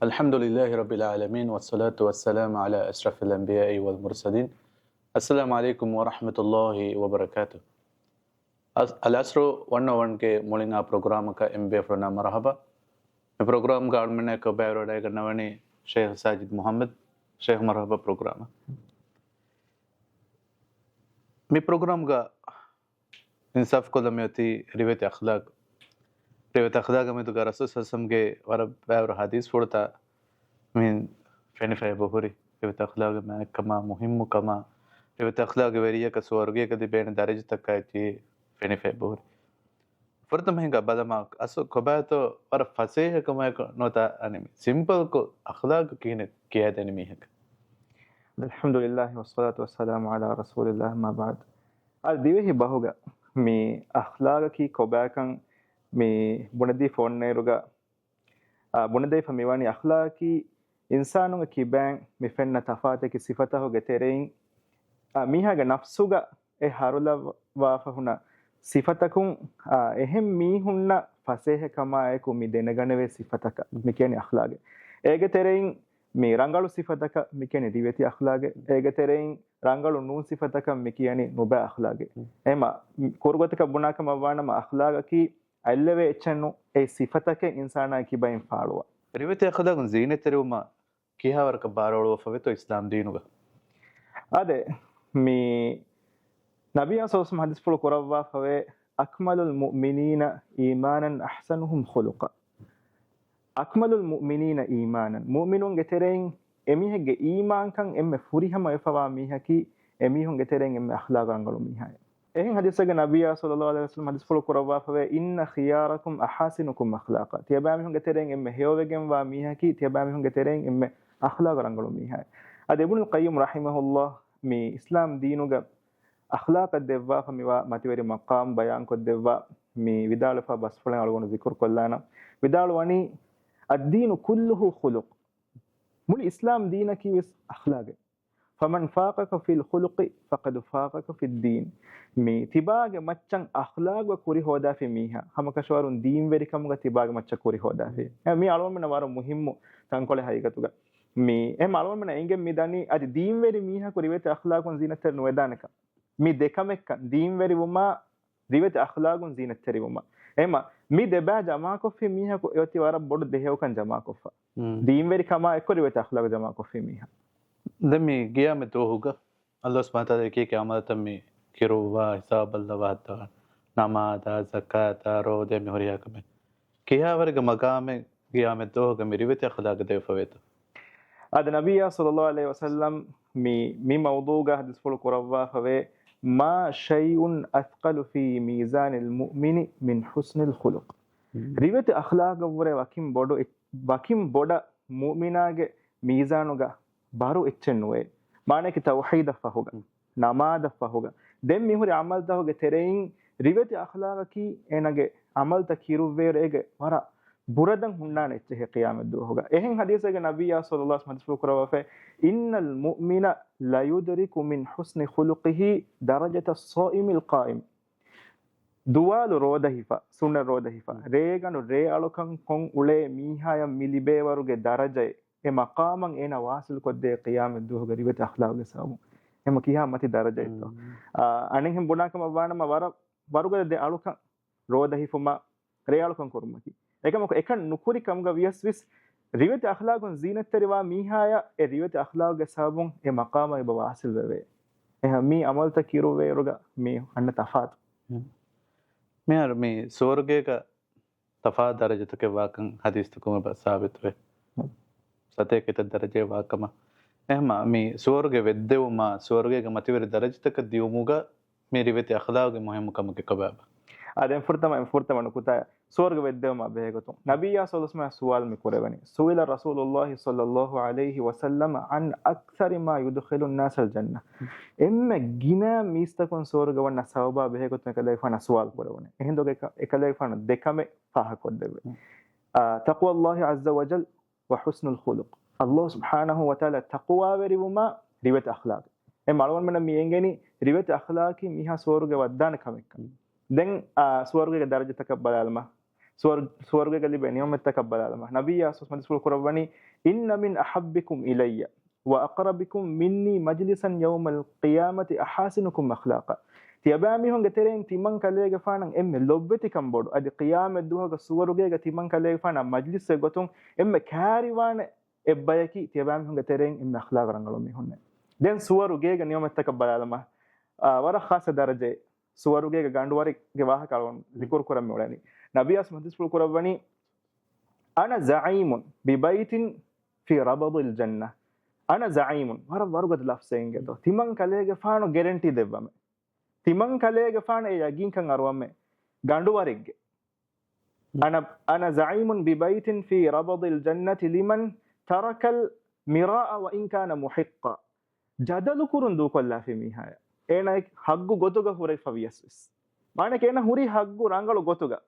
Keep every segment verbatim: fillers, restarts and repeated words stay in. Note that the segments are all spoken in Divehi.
الحمد لله رب العالمين، والصلاة والسلام على أشرف الأنبياء والمرسلين. السلام عليكم ورحمة الله وبركاته. އަސް-، އަލްއަސްރު ވަން އޯ ވަންގެ މުޅިން އާ ޕްރޮގްރާމަކަށް އެންމެ ބޭފުޅުންނަށް މަރުޙަބާ. މި ޕްރޮގްރާމްގަ އަޅުމެންނާއެކު ބައިވެރިވެގަންނަވަނީ ޝޭޚް ސާޖިދް މުޙައްމަދު. ޝޭޚް، މަރުޙަބާ ޕްރޮގްރާމަށް. މި ޕްރޮގްރާމްގަ އިންސާފުކޮށްލަން މިއޮތީ ރިވެތި އަޚްލާޤު. ރިވެތި އަޚްލާޤަށް މެދުގަ ރަސޫލު ޞައްލަﷲު ޢަލައިހި ވަސައްލަމްގެ ވަރަށް ބައިވަރު ޙަދީޘްފުޅުތައް މި ފެނިފައި ބަހުރި. ރިވެތި އަޚްލާޤުގެ މާތްކަމާ، މުހިއްމުކަމާ، ރިވެތި އަޚްލާޤުގެ ވެރިޔަކަށް ސުވަރުގޭގަ ލިބޭނެ ދަރަޖަތަކާއި ފެނިފައި ބަހުރި. ފުރަތަމަ ހިނގާ ބަލަމާ، އަސްލު ކޮބާތޯ ވަރަށް ފަސޭހަކަމާއެކު ނުވަތަ އަނެއް މި ސިމްޕަލްކޮށް އަޚްލާޤު ކިހިނެއް ކިޔައިދޭނެ މީހަކަށް؟ الحمد لله والصلاة والسلام على رسول الله، أما بعد. އަދި ދިވެހި ބަހުގަ މި އަޚްލާޤަކީ ކޮބާކަން މި ބުނެދީފަ އޮންނައިރުގަ، އާ، ބުނެދީފަ މިވަނީ އަޚްލާޤަކީ އިންސާނުންގެ ކިބައިން މި ފެންނަ ތަފާތަކި ސިފަތަކުގެ ތެރެއިން، އާ، މީހާގެ ނަފްސުގަ އެ ހަރުލަވާފަ ހުންނަ ސިފަތަކުން، އާ، އެހެން މީހުންނަށް ފަސޭހަކަމާއެކު މި ދެނެގަނެވޭ ސިފަތަކަށް މި ކިޔަނީ އަޚްލާޤެއް. އޭގެ ތެރެއިން މި ރަނގަޅު ސިފަތަކަށް މި ކިޔަނީ ރިވެތި އަޚްލާޤެއް. އޭގެ ތެރެއިން ރަނގަޅު ނޫން ސިފަތަކަށް މި ކިޔަނީ ނުބައި އަޚްލާޤެއް. އެހެމަ ކުރުގޮތަކަށް ބުނާކަމަށްވާނަމަ، އަޚްލާޤަކީ އަތްލެވޭ އެއްޗެއްނު، އެ ސިފަތަކެއް އިންސާނާގެ ކިބައިން ފާޅުވާ. ރިވެތި އަޚްލާޤުން ޒީނަތްތެރިވުމަށް ކިހާވަރަކަށް ބާރުއަޅުވަފަވޭތޯ އިސްލާމް ދީނުގަ؟ އާދެ، މި ނަބިއްޔާ ޞައްލަﷲު ޢަލައިހި ވަސައްލަމް ޙަދީޘްފުޅު ކުރައްވާފަވޭ، أكمل المؤمنين إيمانا أحسنهم خلقا. أكمل المؤمنين إيمانا. މުއުމިނުންގެ ތެރެއިން އެމީހެއްގެ އީމާންކަން އެންމެ ފުރިހަމަވެފަވާ މީހަކީ، އެމީހުންގެ ތެރެއިން އެންމެ އަޚްލާޤު ރަނގަޅު މީހާއޭ. އެހެން ޙަދީޘެއްގަ ނަބިއްޔާ ޞައްލަﷲު ޢަލައިހި ވަސައްލަމް ޙަދީޘްފުޅު ކުރައްވާފަވޭ، إن خياركم أحاسنكم أخلاقا. ތިޔަބައިމީހުންގެ ތެރެއިން އެންމެ ހެޔޮވެގެންވާ މީހަކީ، ތިޔަބައިމީހުންގެ ތެރެއިން އެންމެ އަޚްލާޤު ރަނގަޅު މީހާއޭ. އަދި އިބްނުލް ޤައްޔިމް ރަޙިމަހުﷲ މި އިސްލާމް ދީނުގަ އަޚްލާޤަށް ދެއްވާފަ މިވާ މަތިވެރި މަޤާމް ބަޔާންކޮށްދެއްވާ މި ވިދާޅުވެފާ ބަސްފުޅެއް އަޅުގަނޑު ޒިކުރު ކޮށްލާނަން. ވިދާޅުވަނީ، الدين كله خلق. މުޅި އިސްލާމް ދީނަކީ ވެސް އަޚްލާޤެއް. فمن فاقك في الخلق فقد فاقك في الدين. މި ތިބާގެ މައްޗަށް އަޚްލާޤުގަ ކުރި ހޯދާފި މީހާ، ހަމަކަށަވަރުން ދީންވެރިކަމުގަ ތިބާގެ މައްޗަށް ކުރި ހޯދާފި. އެ، މީ އަޅުގަނޑުމެންނަށް ވަރަށް މުހިއްމު ތަންކޮޅެއް ހަގީގަތުގަ. މި އެހެން އަޅުގަނޑުމެންނަށް އެނގެން މި ދަނީ އަދި ދީންވެރި މީހަކު ރިވެތި އަޚްލާޤުން ޒީނަތްތެރި ނުވެދާނެކަން. މި ދެކަމެއްކަން، ދީންވެރިވުމާ ރިވެތި އަޚްލާޤުން ޒީނަތްތެރިވުމަށް. އެހެމަ މި ދެބައި ޖަމާކޮށްފި މީހަކު އެއޮތީ ވަރަށް ބޮޑު ދެހެޔޮކަން ޖަމާކޮށްފަ. މް. ދީންވެރިކަމާ އެއްކޮށް ރިވެތި އަޚްލާޤު ޖަމާކޮށްފި މީހާ. ދެން މި ޤިޔާމަތް ދުވަހުގަ ﷲ ސުބްޙާނަހޫ ވަތަޢާލާ އެކި އެކި ޢަމަލުތައް މި ކިރުއްވާ، ހިސާބަށް ލަވައްދާ، ނަމާދާ، ޒަކާތާ، ރޯދަޔާ މި ހުރިހާ ކަމެއް. ކިހާވަރެއްގެ މަޤާމެއް ޤިޔާމަތް ދުވަހުގަ މި ރިވެތި އަޚްލާޤަށް ދެވިފަވޭތޯ؟ އަދި ނަބިއްޔާ ޞައްލަﷲު ޢަލައިހި ވަސައްލަމް މި، މި މައުޟޫޢުގަ ޙަދީޘްފުޅު ކުރައްވާފަވޭ، ما شيء أثقل في ميزان المؤمن من حسن الخلق. މް. ރިވެތި އަޚްލާޤަށްވުރެ ވަކިން ބޮޑު އެ-، ވަކިން ބޮޑަށް މުއުމިނާގެ މީޒާނުގަ ބާރު އެއްޗެއް ނުވޭ. މާނައަކީ ތައުޙީދަށް ފަހުގަ، ނަމާދަށް ފަހުގަ، ދެން މިހުރި ޢަމަލުތަކުގެ ތެރެއިން ރިވެތި އަޚްލާޤަކީ އޭނަގެ ޢަމަލުތައް ކިރުއްވޭއިރު އޭގެ ވަރަށް ބުރަދަން ހުންނާނެ އެއްޗެހޭ ޤިޔާމަތް ދުވަހުގަ. އެހެން ޙަދީޘެއްގަ ނަބިއްޔާ ޞައްލަﷲު ޢަލައިހި ވަސައްލަމް ޙަދީޘްފުޅު ކުރައްވާފައި، إن المؤمن ليدرك من حسن خلقه درجة الصائم القائم. ދުވާލު ރޯދަ ހިފާ، ސުންނަތް ރޯދަ ހިފާ، ރޭގަނޑު ރޭއަޅުކަން ކޮށް އުޅޭ މީހާޔަށް މި ލިބޭވަރުގެ ދަރަޖައެއް، އެ މަޤާމަށް އޭނަ ވާޞިލް ކޮށްދޭ ޤިޔާމަތް ދުވަހުގެ ރިވެތި އަޚްލާޤުގެ ސަބަބުން. އެމަ ކިހާ މަތި ދަރަޖައެއްތޯ؟ މް. އާ، އަނެއްހެން ބުނާކަމަށް ވާނަމަ ވަރަށް ވަރުގަދަ ދެ އަޅުކަން، ރޯދަ ހިފުމާ، ރޭއަޅުކަން ކުރުމަކީ. އެކަމަކު އެކަން ނުކުރި ކަމުގަ ވިޔަސް ވެސް ރިވެތި އަޚްލާޤުން ޒީނަތްތެރިވާ މީހާޔަށް އެ ރިވެތި އަޚްލާޤުގެ ސަބަބުން އެ މަޤާމަށް އެބަ ވާޞިލް ވެވޭ. އެހެން މީ ޢަމަލުތައް ކިރުއްވޭއިރުގަ މީ އަންނަ ތަފާތު. މިހާރު މި ސުވަރުގޭގަ ތަފާތު ދަރަޖަތަކެއް ވާކަން ޙަދީޘްތަކުން އެބަ ސާބިތުވޭ. ސަތޭކަ އެތައް ދަރަޖައެއް ވާކަމަށް. އެހެންމާ މި ސުވަރުގެ ވެއްދެވުމާ، ސުވަރުގޭގެ މަތިވެރި ދަރަޖަތަކަށް ދިއުމުގަ މި ރިވެތި އަޚްލާޤުގެ މުހިއްމު ކަމެއް ކޮބާބާ؟ އާ، ދެން ފުރަތަމަ، ފުރަތަމަ ނުކުތާ، ސުވަރުގެ ވެއްދެވުމާ ބެހޭގޮތުން ނަބިއްޔާ ޞައްލަﷲު ޢަލައިހި ވަސައްލަމަށް ސުވާލު މި ކުރެވެނީ. سئل رسول الله صلى الله عليه وسلم عن أكثر ما يدخل الناس الجنة. އެންމެ ގިނަ މީސްތަކުން ސުވަރުގެ ވަންނަ ސަބަބާ ބެހޭގޮތުން އެކަލޭގެފާނަށް ސުވާލު ކުރެވުނީ. އެހިނދުގަ އެކަ-، އެކަލޭގެފާނު ދެ ކަމެއް ފާހަގަކޮށްދެއްވި. އާ، تقوى الله عز وجل وحسن الخلق. ﷲ ސުބްޙާނަހޫ ވަތަޢާލާ ތަޤްވާވެރިވުމާ ރިވެތި އަޚްލާޤު. އެ އަޅުގަނޑުމެންނަށް މި އެނގެނީ ރިވެތި އަޚްލާޤީ މީހާ ސުވަރުގެ ވައްދާނެ ކަމެއްކަން. ދެން، އާ، ސުވަރުގޭގެ ދަރަޖަތަކަށް ބަލާލަމާ، ސުވަރު-، ސުވަރުގޭގަ ލިބޭ ނިޢުމަތްތަކަށް ބަލާލަމާ، ނަބިއްޔާ ސައްލަމް ޙަދީޘްފުޅު ކުރައްވަނީ، "إن من أحبكم إلي وأقربكم مني مجلسا يوم القيامة أحاسنكم أخلاقا." ތިޔަބައިމީހުންގެ ތެރެއިން ތިމަން ކަލޭގެފާނަށް އެންމެ ލޮބުވެތިކަން ބޮޑު، އަދި ޤިޔާމަތް ދުވަހުގަ ސުވަރުގޭގަ ތިމަން ކަލޭގެފާނާ މަޖްލިސްއެއް ގޮތުން އެންމެ ކައިރިވާނެ އެއްބަޔަކީ ތިޔަބައިމީހުންގެ ތެރެއިން އެންމެ އަޚްލާޤު ރަނގަޅު މީހުންނޭ. ދެން ސުވަރުގޭގެ ނިޢުމަތްތަކަށް ބަލާލަމާ، އާ، ވަރަށް ޚާއްޞަ ދަރަޖައެއް ސުވަރުގޭގެ ގަނޑުވަރެއްގެ ވާހަކަ އަޅުގަނޑު ޒިކުރު ކުރަން މިއުޅެނީ. ނަބިއްޔާ ސައްލަމް ޙަދީޘްފުޅު ކުރައްވަނީ، "أنا زعيم ببيت في ربض الجنة." "أنا زعيم." ވަރަށް ވަރުގަދަ ލަފްޒެއް އިނގޭތޯ. ތިމަން ކަލޭގެފާނު ގެރެންޓީ ދެއްވަމޭ. ތިމަން ކަލޭގެފާނު އެ ޔަގީންކަން އަރުވަމޭ. ގަނޑުވަރެއްގެ. "أنا، أنا زعيم ببيت في ربض الجنة لمن ترك المراء وإن كان محقا." ޖަދަލު ކުރުން ދޫކޮށްލާފި މީހާޔަށް، އޭނާ ހައްގު ގޮތުގަ ހުރެފަ ވިޔަސް ވެސް. މާނައަކީ އޭނާ ހުރީ ހައްގު ރަނގަޅު ގޮތުގަ.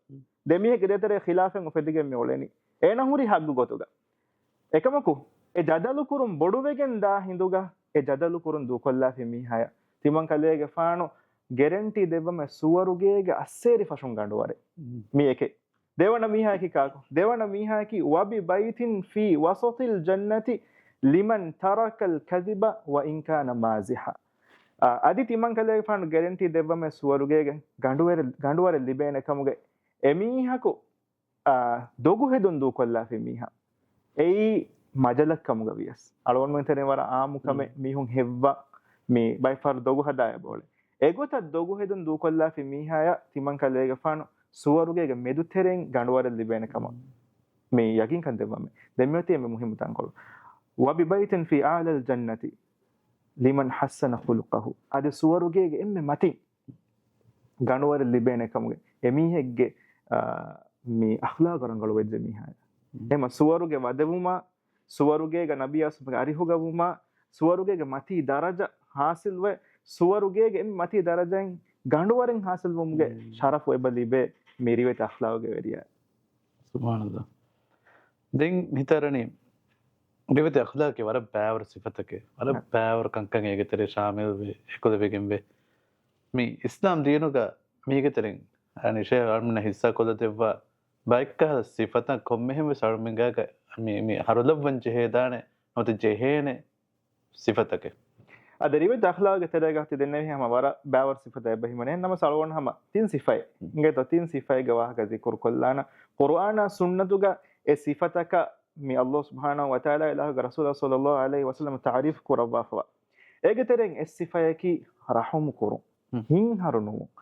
ދެ މީހެއްގެ ދޭތެރޭ ޚިލާފެއް އުފެދިގެން މި އުޅެނީ. އޭނާ ހުރީ ހައްގު ގޮތުގަ. އެކަމަކު، އެ ޖަދަލު ކުރުން ބޮޑުވެގެން ދާ ހިނދުގަ، އެ ޖަދަލު ކުރުން ދޫކޮށްލާފި މީހާޔަށް، ތިމަން ކަލޭގެފާނު ގެރެންޓީ ދެއްވަމޭ ސުވަރުގޭގެ އައްސޭރި ފަށުން ގަނޑުވަރެއް. މީ އެކެއް. ދެވަނަ މީހާއަކީ ކާކު؟ ދެވަނަ މީހާއަކީ، "وببيت في وسط الجنة لمن ترك الكذب وإن كان مازحا." އާ، އަދި ތިމަން ކަލޭގެފާނު ގެރެންޓީ ދެއްވަމޭ ސުވަރުގޭގެ ގަނޑުވަރެއް، ގަނޑުވަރެއް ލިބޭނެ ކަމުގެ އެމީހަކު، އާ، ދޮގު ހެދުން ދޫކޮށްލާފި މީހާ. އެއީ މަޖަލަށް ކަމުގަ ވިޔަސް. އަޅުގަނޑުމެން ތެރެއިން ވަރަށް އާއްމު ކަމެއް މީހުން ހެއްވާ މި ބައެއް ފަހަރު ދޮގު ހަދާ އެބައުޅޭ. އެގޮތަށް ދޮގު ހެދުން ދޫކޮށްލާފި މީހާޔަށް ތިމަން ކަލޭގެފާނު ސުވަރުގޭގެ މެދުތެރެއިން ގަނޑުވަރެއް ލިބޭނެ ކަމަށް މި ޔަގީންކަން ދެއްވަމޭ. ދެން މިއޮތީ އެންމެ މުހިއްމު ތަންކޮޅު. "وببيت في أعلى الجنة لمن حسن خلقه." އަދި ސުވަރުގޭގެ އެންމެ މަތިން ގަނޑުވަރެއް ލިބޭނެ ކަމުގެ އެމީހެއްގެ، އާ، މި އަޚްލާޤު ރަނގަޅު ވެއްޖެ މީހާޔަށް. އެމަ ސުވަރުގެ ވަދެވުމާ، ސުވަރުގޭގަ ނަބިއްޔާ ސައްލަމްގެ އަރިހުގަ ވުމާ، ސުވަރުގޭގެ މަތީ ދަރަޖަ ހާސިލްވެ، ސުވަރުގޭގެ އެންމެ މަތީ ދަރަޖައިން ގަނޑުވަރެއް ހާސިލްވުމުގެ ޝަރަފު އެބަ ލިބޭ މި ރިވެތި އަޚްލާޤުގެ ވެރިޔާ. ސުބްޙާނަﷲ. ދެން ހިތަށް އަރަނީ، ރިވެތި އަޚްލާޤެއް ވަރަށް ބައިވަރު ސިފަތަކެއް، ވަރަށް ބައިވަރު ކަންކަން އޭގެ ތެރޭ ޝާމިލްވެ، އެކުލެވިގެންވެ. މި އިސްލާމް ދީނުގަ މީގެ ތެރެއިން އަނިޝޭ އަޅުމެންނަށް ހިއްސާ ކޮށްލަދެއްވާ ބައެއްކަހަލަ ސިފަތައް ކޮންމެހެން ވެސް އަޅުމެންގާގަ މި، މި ހަރުލައްވަން ޖެހޭދާނެ ނުވަތަ ޖެހޭނެ ސިފަތަކެއް. އަދި ރިވެތި އަޚްލާޤުގެ ތެރޭގަ ތި ދެންނެވި ހަމަ ވަރަށް ބައިވަރު ސިފަތައް އެބަ ހިމެނޭ. ނަމަ އަޅުގަނޑު ހަމަ ތިން ސިފައެއް އިނގޭތޯ، ތިން ސިފައެއްގެ ވާހަކަ ޒިކުރު ކޮށްލާނަ. ޤުރުއާނާ ސުންނަތުގަ އެ ސިފަތަކަށް މި އަﷲ ސުބްޙާނަހޫ ވަތަޢާލާ އިލާހުގެ ރަސޫލާ ޞައްލައްލާހު ޢަލައިހި ވަސައްލަމަ ތަޢުރީފު ކުރައްވާފަވާ. އޭގެ ތެރެއިން އެއް ސިފަޔަކީ ރަޙުމް ކުރުން. ހިތްހަރު ނުވުން.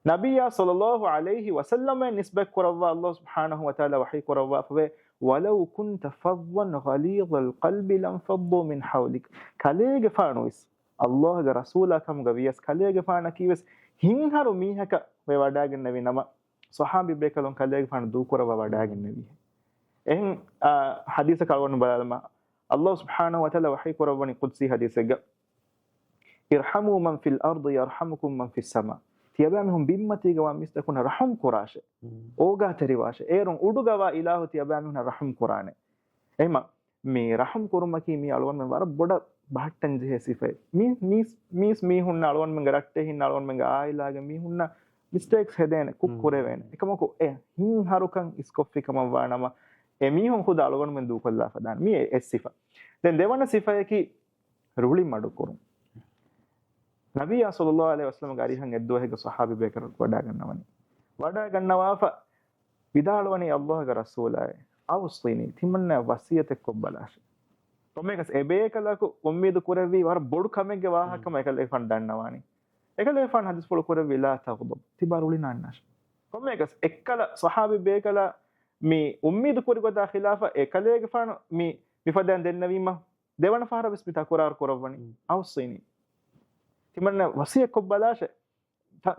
ނަބިއްޔާ ޞައްލައްލާހު ޢަލައިހި ވަސައްލަމަށް ނިސްބަތް ކުރައްވާ އަﷲ ސުބްޙާނަހޫ ވަތަޢާލާ ވަޙީ ކުރައްވާފަވޭ، "ولو كنت فظا غليظ القلب لانفضوا من حولك." ކަލޭގެފާނުވެސް، އަﷲގެ ރަސޫލާ ކަމުގަ ވިޔަސް ކަލޭގެފާނަކީވެސް ހިތްހަރު މީހަކަށް ވެވަޑައިގެންނެވި ނަމަ، ޞަޙާބީ ބޭކަލުން ކަލޭގެފާނު ދޫކުރައްވާ ވަޑައިގެންނެވީ. އެހެން، އާ، ޙަދީޘަކަށް އަޅުގަނޑު ބަލާލަމާ، އަﷲ ސުބްޙާނަހޫ ވަތަޢާލާ ވަޙީ ކުރައްވަނީ ޤުދްސީ ޙަދީޘެއްގަ، "ارحموا من في الأرض يرحمكم من في السماء." ތިޔަބައިމީހުން ބިންމަތީގަވާ މީސްތަކުންނަށް ރަޙުމް ކުރާށޭ. އޯގާތެރިވާށޭ. އޭރުން އުޑުގަވާ އިލާހު ތިޔަބައިމީހުންނަށް ރަޙުމް ކުރާނެ. އެހެމަ މި ރަޙުމް ކުރުމަކީ މީ އަޅުގަނޑުމެން ވަރަށް ބޮޑަށް ބަހައްޓަން ޖެހޭ ސިފައެއް. މީ، މީސް، މީސް މީހުންނަށް އަޅުގަނޑުމެންގެ ރައްޓެހިންނަށް އަޅުގަނޑުމެންގެ އާއިލާގެ މީހުންނަށް މިސްޓޭކްސް ހެދޭނެ، ކުށް ކުރެވޭނެ. އެކަމަކު އެ ހިތްހަރުކަން އިސްކޮށްފި ކަމަށްވާ ނަމަ، އެ މީހުން ޚުދު އަޅުގަނޑުމެން ދޫކޮށްލާފަ ދާނެ. މީ އެ، އެއް ސިފަ. ދެން ދެވަނަ ސިފަޔަކީ ރުޅި މަޑުކުރުން. ނަބިއްޔާ ޞައްލައްލާހު ޢަލައިހި ވަސައްލަމަގެ އަރިހަށް އެއްދުވަހެއްގަ ޞަޙާބީ ބޭކަލަކު ވަޑައިގަންނަވަނީ. ވަޑައިގަންނަވާފަ ވިދާޅުވަނީ، އަﷲގެ ރަސޫލާއޭ، "أوصني، ތިމަންނަ ވަޞިއްޔަތެއް ކޮށްބަލާށޭ." ކޮންމެއަކަސް އެބޭކަލަކު އުއްމީދު ކުރެއްވީ ވަރަށް ބޮޑު ކަމެއްގެ ވާހަކަ ކަމަށް އެކަލޭގެފާނު ދަންނަވާނީ. އެކަލޭގެފާނު ޙަދީޘްފުޅު ކުރެއްވީ، "لا تغضب، ތިބާ ރުޅި ނާންނާށޭ." ކޮންމެއަކަސް އެއްކަލަ ޞަޙާބީ ބޭކަލާ މި އުއްމީދު ކުރި ގޮތާ ޚިލާފަށް އެކަލޭގެފާނު މި، މިފަދައިން ދެންނެވީމަ، ދެވަނަ ފަހަރަށް ވެސް މި ތަކުރާރު ކުރައްވަނީ، "أوصني، ތިމަންނަ ވަޞިއްޔަތް ކޮށްބަލާށޭ."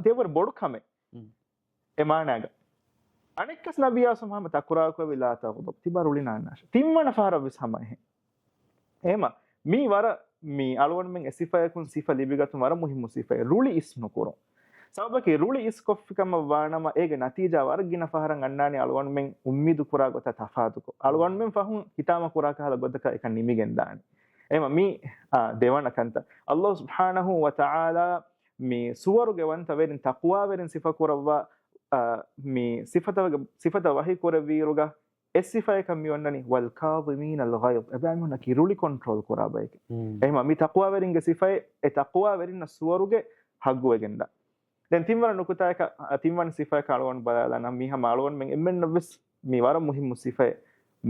ތިޔަބަރު ބޮޑު ކަމެއް. އެ މާނާގަ އަނެއްކަސް ނަބިއްޔާ ސުބްޙާނަހޫ ތަކުރާރު ކުރެއްވި، "لا تغضب، ތިބާ ރުޅި ނާންނާށޭ." ތިންވަނަ ފަހަރަށް ވެސް ހަމަ އެހެން. އެހެމަ މީ ވަރަށް، މި އަޅުގަނޑުމެން އެ ސިފަޔަކުން ސިފަ ލިބިގަތުން ވަރަށް މުހިއްމު ސިފައެއް، ރުޅި އިސް ނުކުރުން. ސަބަބަކީ ރުޅި އިސް ކޮށްފި ކަމަށް ވާނަމަ، އޭގެ ނަތީޖާ ވަރަށް ގިނަ ފަހަރަށް އަންނާނީ އަޅުގަނޑުމެން އުއްމީދު ކުރާ ގޮތާ ތަފާތުކޮށް. އަޅުގަނޑުމެން ފަހުން ހިތާމަ ކުރާ ކަހަލަ ގޮތަކަށް އެކަން ނިމިގެން ދާނެ. އެހެމަ މީ، އާ، ދެވަނަ ކަންތައް. އަﷲ ސުބްޙާނަހޫ ވަތަޢާލާ މި ސުވަރުގެވަންތަވެރިން، ތަޤްވާވެރިން ސިފަކުރައްވާ އާ، މި ސިފަތަވަގެ، ސިފަތައް ވަޙީ ކުރެއްވިއިރުގަ އެއް ސިފައެއްކަން މި އޮންނަނީ، والكاظمين الغيظ، އެބައިމީހުންނަކީ ރުޅި ކޮންޓްރޯލް ކުރާ ބައެކޭ. މް. އެހެމަ މި ތަޤްވާވެރިންގެ ސިފައެއް، އެ ތަޤްވާވެރިންނަށް ސުވަރުގެ ހައްގުވެގެންދާ. ދެން ތިންވަނަ ނުކުތާއަކަށް، ތިންވަނަ ސިފައަކަށް އަޅުގަނޑު ބަލާލާނަން، މީ ހަމަ އަޅުގަނޑުމެން އެންމެންނަށްވެސް މީ ވަރަށް މުހިއްމު ސިފައެއް،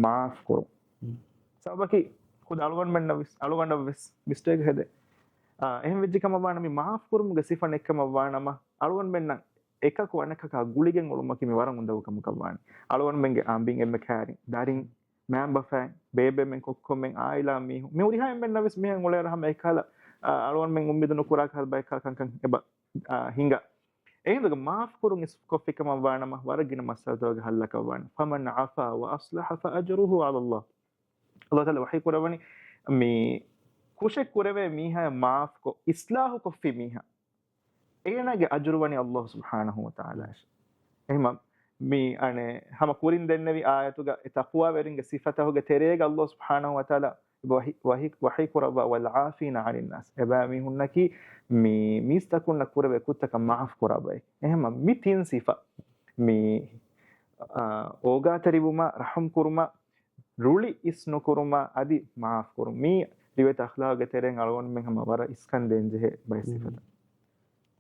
މާފް ކުރުން. މް. ސަބަބަކީ ޚުދު އަޅުގަނޑުމެންނަށްވެސް، އަޅުގަނޑަށްވެސް މިސްޓޭކް ހެދޭ. އާ، އެހެން ވެއްޖެ ކަމަށް ވާނަމަ، މާފް ކުރުމުގެ ސިފަ ނެއްކަމަށް ވާނަމަ، އަޅުގަނޑުމެންނަށް އެކަކު އަނެކަކާ ގުޅިގެން އުޅުމަކީ މި ވަރަށް އުނދަގޫ ކަމަކަށް ވާނެ. އަޅުގަނޑުމެންގެ އަނބިން އެންމެ ކައިރިން، ދަރިން، މައިންބަފައިން، ބޭބެމެން، ކޮއްކޮމެން، އާއިލާ މީހުން، މި ހުރިހާ އެންމެންނަށްވެސް މިހެން އުޅޭއިރު ހަމަ އެކަހަލަ، އާ، އަޅުގަނޑުމެން އުއްމީދު ނުކުރާ ކަހަލަ ބައެއް ކަ-، ކަންކަން އެބަ، އާ، ހިނގާ. އެހިނދުގަ މާފް ކުރުން އިސްކޮށްފި ކަމަށް ވާނަމަ، ވަރަށް ގިނަ މައްސަލަތަކުގެ ހައްލަކަށް ވާނެ. فمن عفا وأصلح فأجره على الله. ﷲ ތަޢާލާ ވަޙީ ކުރައްވަނީ، މި ކުށެއް ކުރެވޭ މީހާ މާފްކޮށް، އިޞްލާޙު ކޮށްފި މީހާ، އޭނާގެ އަޖުރު ވަނީ ﷲ ސުބްޙާނަހޫ ވަތަޢާލާއަށް. އެހެމަ މި އަނެއް ހަމަ ކުރިން ދެންނެވި އާޔަތުގަ އެ ތަޤްވާވެރިންގެ ސިފަތަހުގެ ތެރޭގަ ﷲ ސުބްޙާނަހޫ ވަތަޢާލާ ވަޙީ، ވަޙީ، ވަޙީ ކުރައްވާ، والعافين عن الناس، އެބައިމީހުންނަކީ މި މީސްތަކުންނަށް ކުރެވޭ ކުށްތަކަށް މާފް ކުރާ ބައެއް. އެހެމަ މި ތިން ސިފަ، މި، އާ، އޯގާތެރިވުމާ، ރަޙުމް ކުރުމާ، ރުޅި އިސް ނުކުރުމާ އަދި މާފް ކުރުން. މީ ރިވެތި އަޚްލާގުގެ ތެރެއިން އަޅުގަނޑުމެން ހަމަ ވަރަށް އިސްކަން ދޭން ޖެހޭ ބައެއް ސިފަތައް.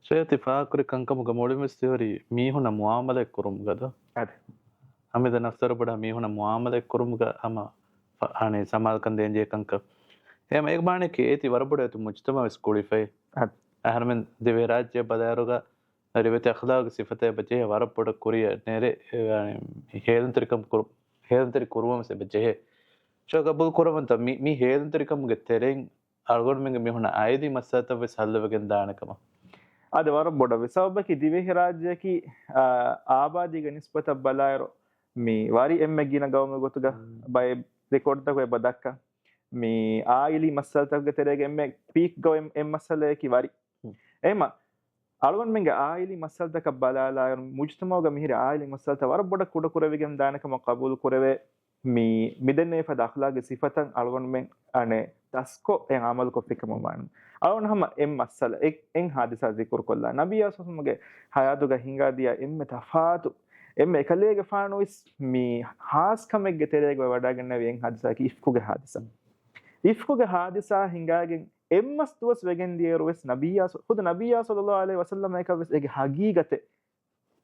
ޝޭޚް ތި ފާހަގަކުރި ކަންކަމުގަ މުޅިންވެސް ތިހުރީ މީހުންނަށް މުއާމަލާތް ކުރުމުގަދޯ؟ އަދި. ހަމަ ދެން އަސަރު ބޮޑަށް މީހުންނަށް މުއާމަލާތް ކުރުމުގަ ހަމަ ފަ-، އަނެއް ސަމާލުކަން ދޭން ޖެހޭ ކަންކަން. އެހެމަ އޭގެ މާނައަކީ އޭތި ވަރަށް ބޮޑަށް އެތު މުޖްތަމައުވެސް ގުޅިފައި. އަދި. އަހަރުމެން ދިވެހިރާއްޖެ ބަލާއިރުގަ ރިވެތި އަޚްލާގު ސިފަތައް އެބަ ޖެހޭ ވަރަށް ބޮޑަށް ކުރިއަށް ނެރެ، އެ، ހޭލުންތެރިކަން ކުރު-، ހޭލުންތެރި ކުރުވަން ވެސް އެބަ ޖެހޭ. ޝޭޚް ގަބޫލު ކުރައްވަންތަ މި، މި ހޭލުންތެރިކަމުގެ ތެރެއިން އަޅުގަނޑުމެންގެ މީހުންނަށް އައިދި މައްސަލަތައް ވެސް ހައްލުވެގެން ދާނެ ކަމަށް؟ އާދެ، ވަރަށް ބޮޑަށް ވެސް. ސަބަބަކީ ދިވެހިރާއްޖެއަކީ، އާ، އާބާދީގެ ނިސްބަތަށް ބަލާއިރު މި ވަރި އެންމެ ގިނަ ގައުމެއް ގޮތުގަ މް. ބައެއް ރެކޯޑްތަކު އެބަ ދައްކަން. މި އާއިލީ މައްސަލަތަކުގެ ތެރޭގަ އެންމެ ޕީކް ގައުމެއް، އެއް މައްސަލައަކީ ވަރި. މް. އެހެމަ އަޅުގަނޑުމެންގެ އާއިލީ މައްސަލަތަކަށް ބަލާލާއިރު، މުޖްތަމައުގަ މިހިރި އާއިލީ މައްސަލަތައް ވަރަށް ބޮޑަށް ކުޑަކުރެވިގެން ދާނެ ކަމަށް ގަބޫލު ކުރެވޭ. މި، މި ދެންނެވި ފަދަ އަޚްލާގީ ސިފަތައް އަޅުގަނޑުމެން އަނެއް ދަސްކޮށް އެ އަމަލުކޮށްފި ކަމަށް ވާނަމަ. އަޅުގަނޑު ހަމަ އެއް މައްސަލަ، އެ، އެއް ހާދިސާ ޒިކުރުކޮށްލާ. ނަބިއްޔާ ސައްލަﷲު ޢަލައިހި ވަސައްލަމަގެ ޙަޔާތުގަ ހިނގާދިޔަ އެންމެ ތަފާތު، އެންމެ އެކަލޭގެފާނުވެސް މި ހާސްކަމެއްގެ ތެރޭގަ ވަޑައިގެންނެވި އެއް ހާދިސާއަކީ އިފްކުގެ ހާދިސާ. އިފްކުގެ ހާދިސާ ހިނގާގެން އެއްމަސް ދުވަސް ވެގެން ދިޔައިރުވެސް ނަބިއްޔާ ސަ-، ޚުދު ނަބިއްޔާ ޞައްލަﷲު ޢަލައިހި ވަސައްލަމައަކަށްވެސް އޭގެ ހަގީގަތެއް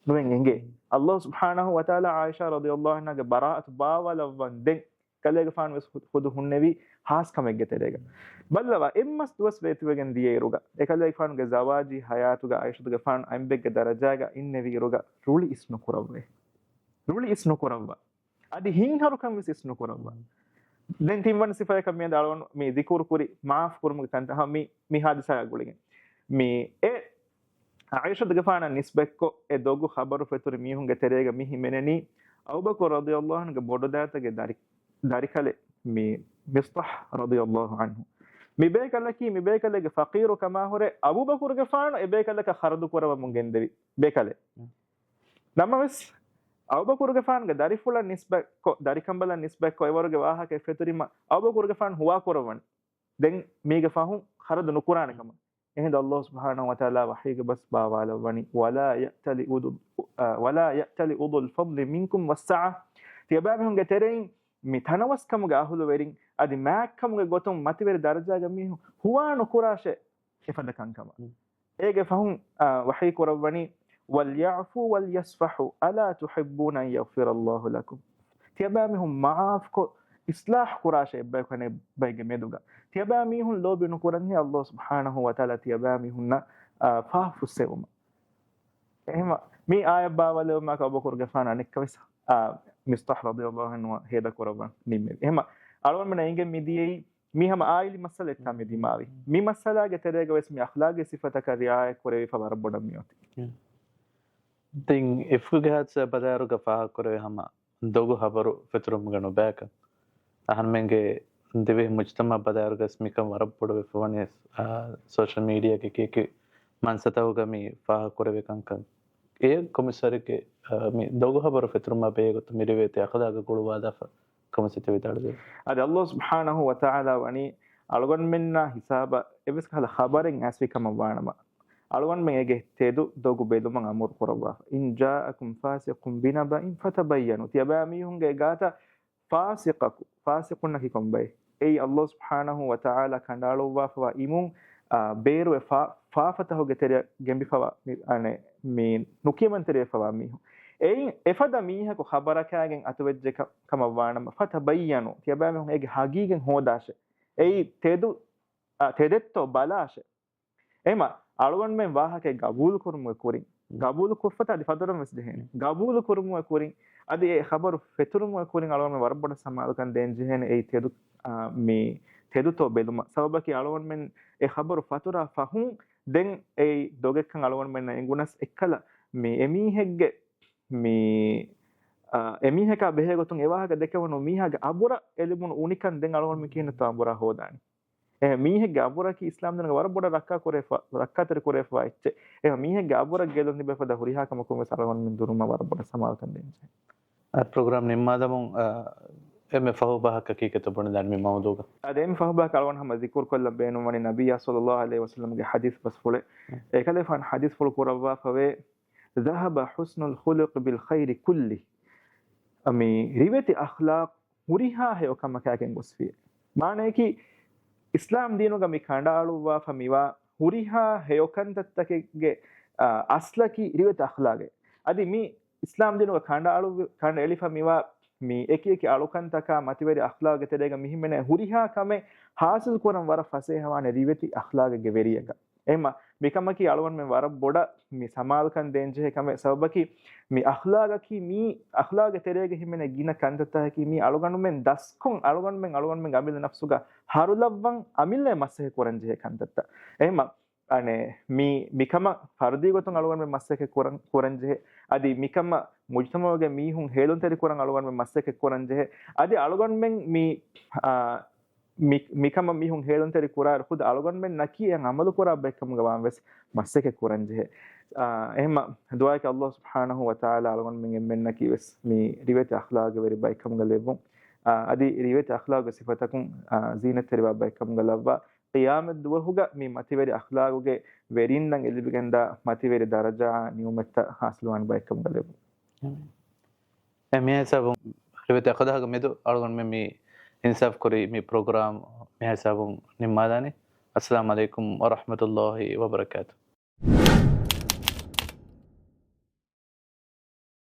ނުވެން އެނގޭ. ﷲ ސުބްޙާނަހޫ ވަތަޢާލާ ޢާއިޝާ ރަޟިޔަﷲު ޢަންހާގެ ބަރާއަތު ބާވާލައްވަން ދެން، ކަލޭގެފާނު ވެސް ޚު-، ޚުދު ހުންނެވީ ހާސް ކަމެއްގެ ތެރޭގަ. ބައްލަވާ، އެއްމަސް ދުވަސް ވޭތުވެގެން ދިޔައިރުގަ، އެކަލޭގެފާނުގެ ޒަވާޖީ ޙަޔާތުގަ ޢާއިޝަތުގެފާނު އަނބެއްގެ ދަރަޖާގަ އިންނެވިއިރުގަ، ރުޅި އިސް ނުކުރައްވައޭ. ރުޅި އިސް ނުކުރައްވާ. އަދި ހިތްހަރުކަން ވެސް އިސް ނުކުރައްވާ. ދެން ތިންވަނަ ސިފައަކަށް މިއަދު އަޅުގަނޑު މި ޒިކުރު ކުރި މާފް ކުރުމުގެ ކަންތައް ހަމަ މި، މި ހާދިސާއާ ގުޅިގެން. މި އެ ޢާއިޝަތުގެފާނަށް ނިސްބަތްކޮށް އެ ދޮގު ޚަބަރު ފެތުރި މީހުންގެ ތެރޭގަ މި ހިމެނެނީ އަބޫބަކުރު ރަޟިޔަﷲު ޢަންހުގެ ބޮޑުދައިތަގެ ދަރި-، ދަރިކަލެއް މި މިޞްޠަޙް ރަޟިޔަﷲު ޢަންހު. މި ބޭކަލަކީ މި ބޭކަލެއްގެ ފަޤީރު ކަމާހުރެ އަބޫބަކުރުގެފާނު އެ ބޭކަލަކަށް ޚަރަދު ކުރައްވަމުން ގެންދެވި ބޭކަލެއް. ނަމަވެސް، އަބޫބަކުރުގެފާނުގެ ދަރިފުޅަށް ނިސްބަތްކޮށް، ދަރިކަނބަލަށް ނިސްބަތްކޮށް އެވަރުގެ ވާހަކައެއް ފެތުރީމަ، އަބޫބަކުރުގެފާނު ހުވާކުރައްވަނީ ދެން މީގެ ފަހުން ޚަރަދު ނުކުރާނެ ކަމަށް. އެހިނދު ﷲ ސުބްޙާނަހޫ ވަތަޢާލާ ވަޙީގަ ބަސް ބާވާލައްވަނީ، ولا يأتل أولو، ولا يأتل أولو الفضل منكم والسعة. ތިޔަބައިމީހުންގެ ތެރެއިން މި ތަނަވަސްކަމުގެ އަހުލުވެރިން އަދި މާތްކަމުގެ ގޮތުން މަތިވެރި ދަރަޖާގެ މީހުން ހުވާ ނުކުރާށޭ އެފަދަ ކަންކަމަށް. އޭގެ ފަހުން، އާ، ވަޙީ ކުރައްވަނީ، وليعفوا وليصفحوا ألا تحبون أن يغفر الله لكم. ތިޔަބައިމީހުން މަޢާފްކޮށް، އިޞްލާޙް ކުރާށޭ އެއްބަޔަކު އަނެއްބައެއްގެ މެދުގަ. ތިޔަބައިމީހުން ލޯބި ނުކުރަންހޭ ﷲ ސުބްޙާނަހޫ ވަތަޢާލާ ތިޔަބައިމީހުންނަށް، އާ، ފާފަ ފުއްސެވުމަށް. އެހެމަ މި އާޔަތް ބާވާލެވުމާ އަބޫބަކުރުގެފާނު އަނެއްކާވެސް، އާ، މިޞްޠަޙް ރަޟިޔަﷲު ޢަންހު ހޭދަކުރައްވަން ނިންމެވި. އެހެމަ އަޅުގަނޑުމެންނަށް އެނގެން މި ދިޔައީ މީ ހަމަ އާއިލީ މައްސަލައެއްތާ މި ދިމާވީ. މި މައްސަލާގެ ތެރޭގަ ވެސް މި އަޚްލާގީ ސިފަތަކަށް ރިޢާޔަތް ކުރެވިފަ ވަރަށް ބޮޑަށް މިއޮތީ. ދެން އިފްކުގެ ހާދިސާ ބަލާއިރުގަ ފާހަގަކުރެވޭ ހަމަ ދޮގު ޚަބަރު ފެތުރުމުގަ ނުބައިކަން. އަހަރުމެންގެ ދިވެހި މުޖްތަމަޢަށް ބަލާއިރުގަސް މިކަން ވަރަށް ބޮޑު ވެފަ ވަނީ، އާ، ސޯޝަލް މީޑިއާގެ ކީކީ މަންސަތަކުގަ މި ފާހަގަކުރެވޭ ކަންކަން. އެ ކޮމިސަރެއްގެ، އާ، މި ދޮގު ޚަބަރު ފެތުރުމާ ބެހޭގޮތުން މި ރިވެތި އަޚްލާގަށް ގުޅުވާލާފަ ކަމަށް ސިތި ވިދާޅުވޭ. އަދި ﷲ ސުބްޙާނަހޫ ވަތަޢާލާ ވަނީ އަޅުގަނޑުމެންނާ ހިސާބަށް އެއްވެސް ކަހަލަ ޚަބަރެއް އައިސްފި ކަމަށް ވާނަމަ، އަޅުގަނޑުމެން އޭގެ ތެދު ދޮގު ބެލުމަށް އަމުރު ކުރައްވާފަ. إن جاءكم فاسق بنبأ فتبينوا. ތިޔަބައިމީހުންގެ ގާތަށް ފާސިޤަކު، ފާސިޤުންނަކީ ކޮންބައެއް؟ އެއީ ﷲ ސުބްޙާނަހޫ ވަތަޢާލާ ކަނޑައަޅުއްވާފަވާ އިމުން، އާ، ބޭރުވެ ފާ، ފާފަތަހުގެ ތެރެއަށް ގެނބިފަވާ މި، އަނެއް، މި ނުކިޔަމަންތެރިވެފަވާ މީހުން. އެއިން އެފަދަ މީހަކު ޚަބަރަކާގެން އަތުވެއްޖެ ކަ، ކަމަށް ވާނަމަ، ފަތަބައްޔަނޫ، ތިޔަބައިމީހުން އޭގެ ހަގީގަތް ހޯދާށޭ. އެއީ ތެދު، އާ، ތެދެއްތޯ ބަލާށޭ. އެހެމަ އަޅުގަނޑުމެން ވާހަކައެއް ގަބޫލު ކުރުމުގެ ކުރިން، ގަބޫލު ކޮށްފަތަ އަދި ފަތުރަން ވެސް ޖެހޭނެ. ގަބޫލު ކުރުމުގެ ކުރިން، އަދި އެ ޚަބަރު ފެތުރުމުގެ ކުރިން އަޅުގަނޑުމެން ވަރަށް ބޮޑަށް ސަމާލުކަން ދޭން ޖެހޭނެ. އެއީ ތެދު، އާ، މި ތެދުތޯ ބެލުމަށް. ސަބަބަކީ އަޅުގަނޑުމެން އެ ޚަބަރު ފަތުރާ ފަހުން ދެން އެއީ ދޮގެއްކަން އަޅުގަނޑުމެންނަށް އެނގުނަސް އެއްކަލަ މި އެމީހެއްގެ މި، އާ، އެމީހަކާ ބެހޭގޮތުން އެވާހަކަ ދެކެވުނު މީހާގެ އަބުރަށް އެލިބުނު އުނިކަން ދެން އަޅުގަނޑުމެން ކިހިނެއްތޯ އަބުރާ ހޯދާނީ. އެ މީހެއްގެ އަބުރަކީ އިސްލާމް ދީނުގަ ވަރަށް ބޮޑަށް ރައްކާ ކުރެފަ، ރައްކާތެރި ކުރެފަވާ އެއްޗެއް. އެހެން މީހެއްގެ އަބުރަށް ގެއްލުން ތިބޭ ފަދަ ހުރިހާ ކަމަކުން ވެސް އަޅުގަނޑުމެން ދުރުމަށް ވަރަށް ބޮޑަށް ސަމާލުކަން ދޭންޖެހޭ. އަ، ޕްރޮގްރާމް ނިންމާލަމުން، އަ، އެންމެ ފަހު ބަހަކަކީ ކިތައް ބުނެދާނެ މި މައުޟޫގަ؟ އަދި އެންމެ ފަހު ބަހަކަށް އަޅުގަނޑު ހަމަ ޒިކުރު ކޮށްލަން ބޭނުންވަނީ ނަބިއްޔާ ޞައްލައްލާހު ޢަލައިހި ވަސައްލަމްގެ ޙަދީޘް ބަސްފުޅެއް. އެކަލޭފާނު ޙަދީޘްފުޅު ކުރައްވާފަވޭ، ذهب حسن الخلق بالخير كله. މި ރިވެތި އަޚްލާޤް ހުރިހާ ހެޔޮކަމަކާގެން ގޮސްފި. މާނަޔަކީ، އިސްލާމް ދީނުގަ މި ކަނޑައަޅުއްވާފަ މިވާ ހުރިހާ ހެޔޮކަންތައްތަކެއްގެ، އާ، އަސްލަކީ ރިވެތި އަޚްލާގެ. އަދި މި އިސްލާމް ދީނުގަ ކަނޑައަޅުއްވި، ކަނޑައެޅިފަ މިވާ މި އެކި އެކި އަޅުކަންތަކާ މަތިވެރި އަޚްލާގެ ތެރޭގަ މި ހިމެނޭ ހުރިހާ ކަމެއް ހާސިލް ކުރަން ވަރަށް ފަސޭހަވާނެ ރިވެތި އަޚްލާގެއްގެ ވެރިޔަކަށް. އެހެމަ މިކަމަކީ އަޅުގަނޑުމެން ވަރަށް ބޮޑަށް މި ސަމާލުކަން ދޭންޖެހޭ ކަމެއް. ސަބަބަކީ މި އަޚްލާގަކީ މީ އަޚްލާގެ ތެރޭގަ ހިމެނޭ ގިނަ ކަންތައްތަކަކީ މީ އަޅުގަނޑުމެން ދަސްކޮށް، އަޅުގަނޑުމެން އަޅުގަނޑުމެން އަމިއްލަ ނަފްސުގަ ހަރުލައްވަން އަމިއްލައަށް މަސައްކަތް ކުރަން ޖެހޭ ކަންތައްތައް. އެހެމަ އަނެއް، މި، މިކަމަށް ފަރުދީ ގޮތުން އަޅުގަނޑުމެން މަސައްކަތް ކުރަން، ކުރަން ޖެހޭ. އަދި މިކަމަށް މުޖުތަމަޢުގެ މީހުން ހޭލުންތެރި ކުރަން އަޅުގަނޑުމެން މަސައްކަތް ކުރަން ޖެހޭ. އަދި އަޅުގަނޑުމެން މި، އާ، މި، މިކަމަށް މީހުން ހޭލުންތެރި ކުރާއިރު ޚުދު އަޅުގަނޑުމެންނަކީ އެއަށް ޢަމަލު ކުރާ ބައެއްކަމުގަ ވާން ވެސް މަސައްކަތް ކުރަން ޖެހޭ. އާ، އެހެންމަ ދުޢާއަކީ ﷲ ސުބްޙާނަހޫ ވަތަޢާލާ އަޅުގަނޑުމެން އެންމެންނަކީ ވެސް މި ރިވެތި އަޚްލާގެ ވެރި ބައެއްކަމުގަ ލެއްވުން. އާ، އަދި ރިވެތި އަޚްލާގު ސިފަތަކުން، އާ، ޒީނަތްތެރިވާ ބައެއްކަމުގަ ލައްވާ. ޤިޔާމަތް ދުވަހުގަ މި މަތިވެރި އަޚްލާގުގެ ވެރިންނަށް އެ ލިބިގެންދާ މަތިވެރި ދަރަޖާ ނިޢުމަތްތައް ހާސިލުވާން ބައެއްކަމުގަ ލެއްވުން. އެ މިހިސާބުން ރިވެތި އަޚްލާގު މެދު އަޅުގަނޑުމެން މި އިންސާފް ކުރި މި ޕްރޮގްރާމް މިހިސާބުން ނިންމާލާނީ. އައްސަލާމު ޢަލައިކުމް ވަރަޙްމަތުﷲ ވަބަރަކާތު.